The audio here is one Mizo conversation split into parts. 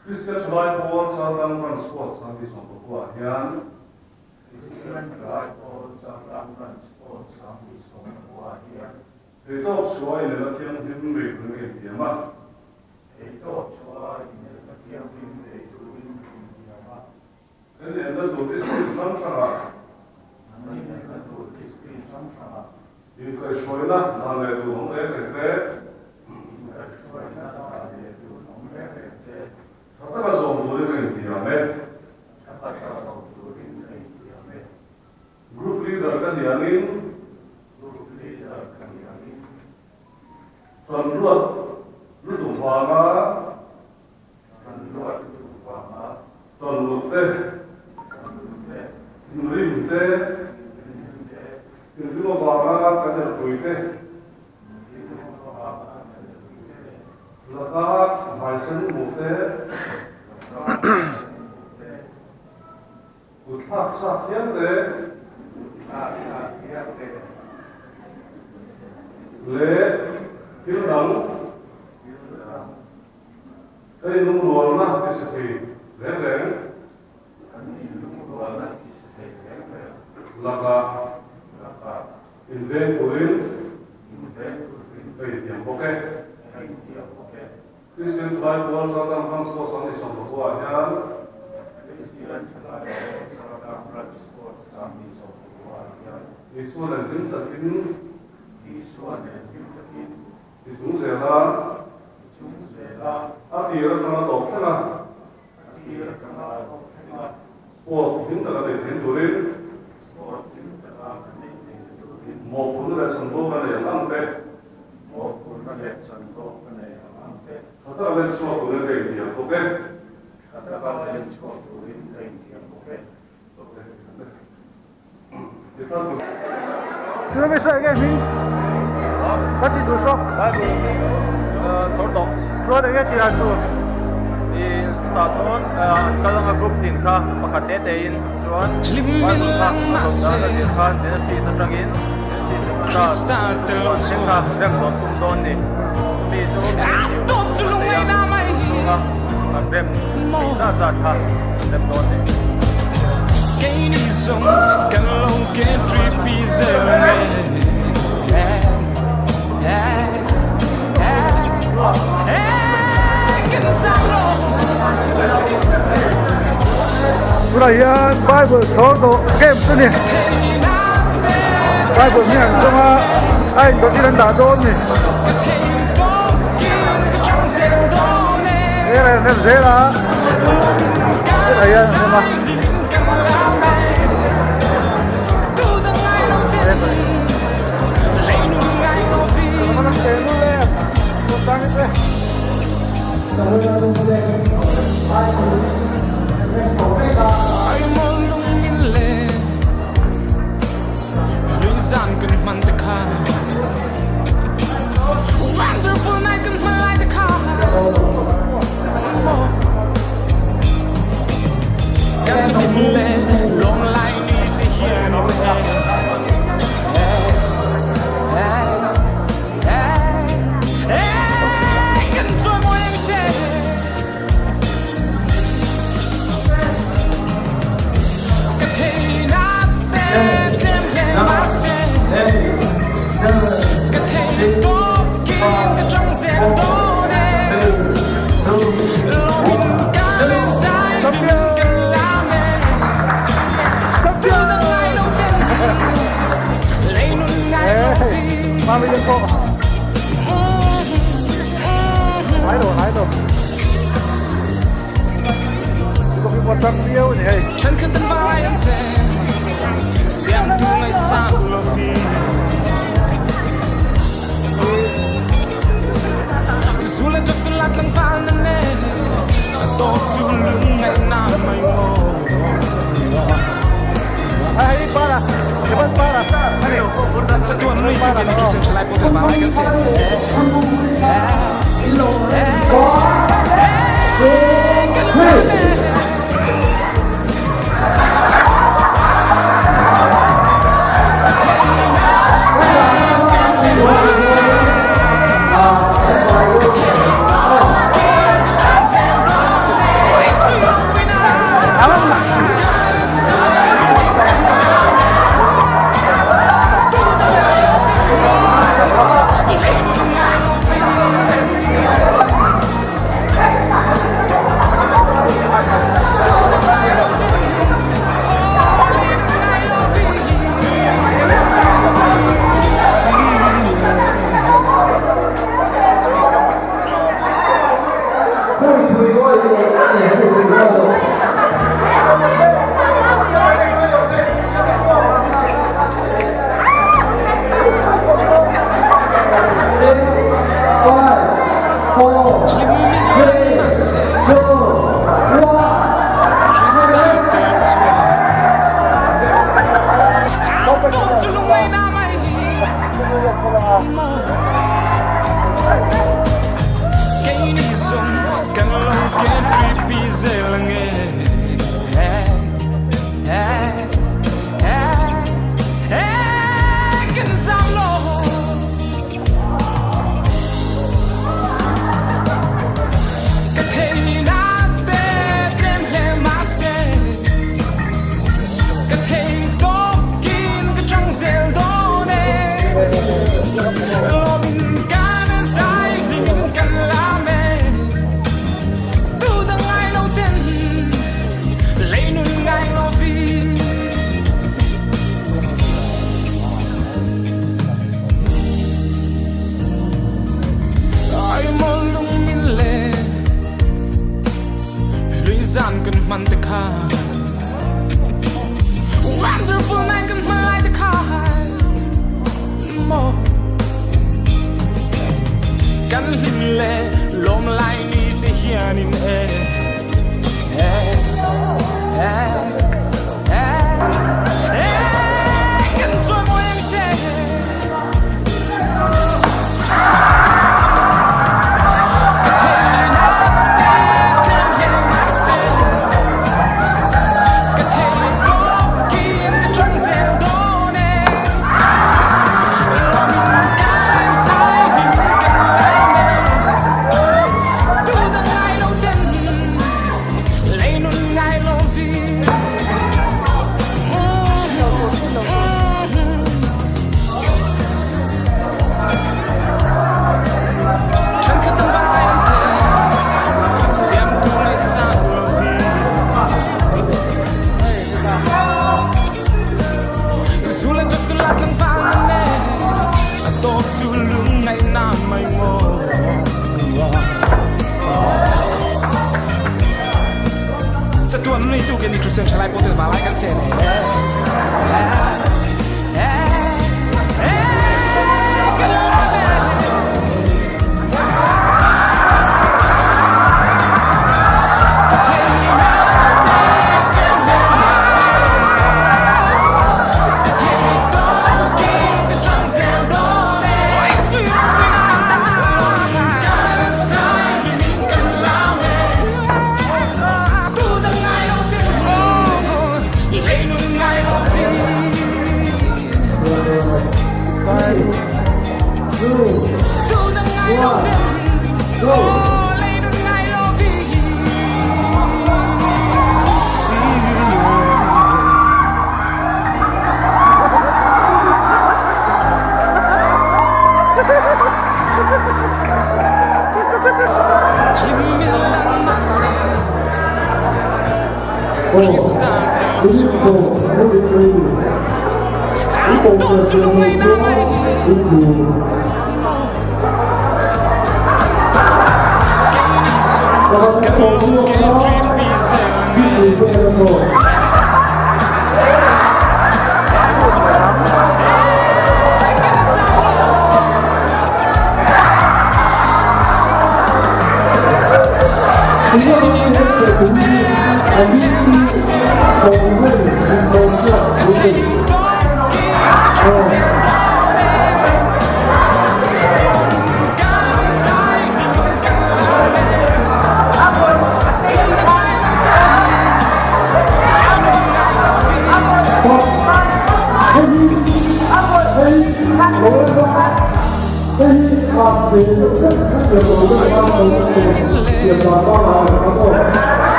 Kristian Thalai Pawl Chaltlang Branch Sport Sangti Sawmpakua ah hian Kristian Thalai Pawl Chaltlang Branch Sport Sangti Sawmpakua ah hian Theihtawp chhuah inelna thianghlim bei turin ka intiam a. Theihtawp chhuah inelna thianghlim bei turin ka intiam a. Kan inelna tur district hrang hrangah. Kan inelna tur district hrang hrangah. Inkaihhruaina dan leh duh awm reng reng te. Inkaihhruaina dan leh duh awm reng reng te. Tha taka zawm turin ka intiam e. Tha taka zawm turin ka intiam e. Group leader ka ni angin. Group leader ka ni angin. Tan ruat lutuk vanga. Tan ruat lutuk vanga. Tan lut te. Tan lut te. Thinrim te. Thinrim te. Thinrim avanga kan elpui te. Thinrim avanga kan elpui te. Laka hmaisen hmuh te. Laka hmaisen hmuh te. Kut thlak chak hial te. Kut thlak chak hial te. Leh thil dang. Thil dang. Ka inlungrualna ti si thei reng reng. Kan inlungrualna ti si thei reng reng. Lakah. Lakah. Inveng turin. Inveng turin. Ka intiam bawk e. Ka intiam bawk e. Kristian Thalai Pawl Chaltlang Branch Sports an ni sawmpakua ah hian. Kristian Thalai Pawl Chaltlang Branch Sports an ni sawmpakua ah hian. Isua nen hlim takin. Isua nen hlim takin. Ti chung zela. Ti chung zela. A tir atanga tawp thleng a. A tir atanga tawp thleng a. Sport hlim taka nei thein turin. Sport hlim taka kan nei thein turin. Mawhphurhna leh chanvo ka nei ang ang te. Mawhphurhna leh chanvo ka nei ang ang te. Tha taka len chhuak turin ka intiam bawk e. Tha taka len chhuak turin ka intiam bawk e. Tuna mi sawi nge hming? Ka ti duh sawk. Chhawr tawh. Chuan enge tih dan tur? I chutah chuan an kal anga group tin kha pakhat te te in chuan Bible kha a zawm dan a zir khan Genesis atangin Genesis atanga chuan kha rem dawn tum dawn ni. Chumi chu hnih an nei a chhunga an rem theih zat zat kha an rem dawn ni. Tunah hian Bible chhawr dawh camp a ni. Bible hi an zawng a, a indawtin an dah dawn a ni. He ran rem zel a, hetah hian an rem a.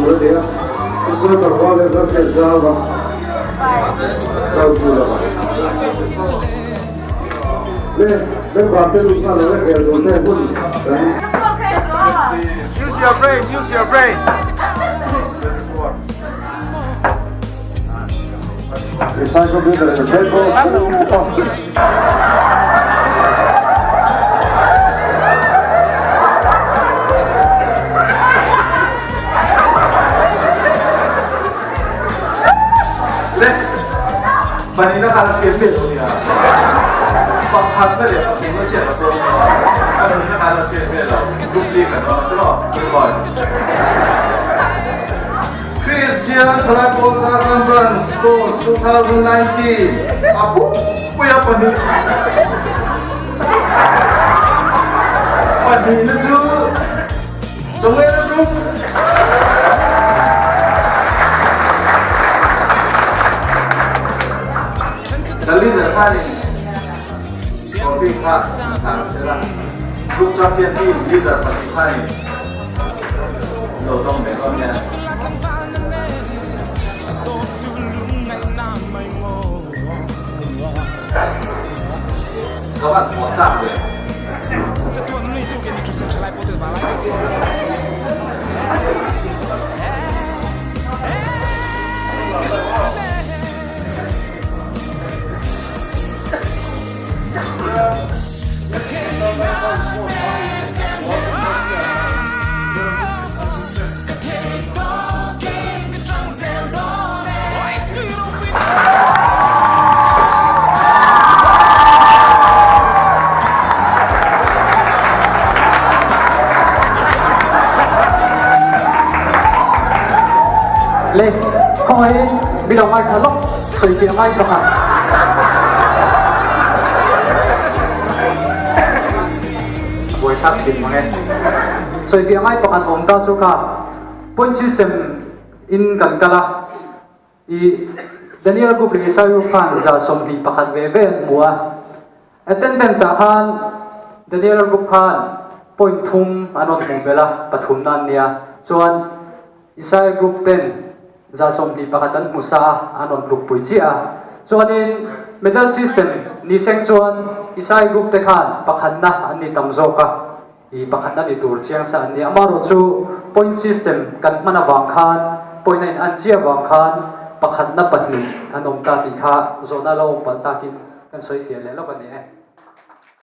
tur a ni a, tichuan tlangval leh hla hriat zau a kal tur a. Le, member te lut nghal lo e rel dawn te hun kan. Use your brain, use your brain. Recycle bin leh baseball. Le, pahnihna khan a hriat miah lo nia. Pakhatna leh pathumna chiah ka tlawm a, pahnihna khan a hriat miah lo. Group D kan awm a, tiraw? Goodbye. Christian Thalai Pawl Chaltlang Branch Sports 2019 a pumpuia pahnihna chu Samuela Group. The leader khanin trophy kha hlan sela Group champion team leader pahnih khanin lo dawng ve dawn nia. Ka van hmuh chak ve. Le, khawngaih min lo ngaithla lawk, sawi tih a ngai bawk a. Buaithlak thin mang e. Sawi tih a ngai pakhat awm ta chu kha point system in kan kal a, i Daniel Group leh Isai Group khan 21% ve ve an hmu a. Attendance ah khan Daniel Group khan point thum an rawn hmuh belh a, pathumna an nia. Chuan Isai Group ten 21% an hmu sa a, an rawn tlukpui chiah a. Chuanin medal system ni seng chuan Isai Group te khan pakhatna an ni tam zawk a, i pakhatna ni tur chiang sa an ni. Amaherawhchu point system kan hman avang khan point a in an chiah avang khan pakhatna pahnih an awm ta tih kha zawhna lo awm palh takin kan sawi fiah leh lawk a ni e.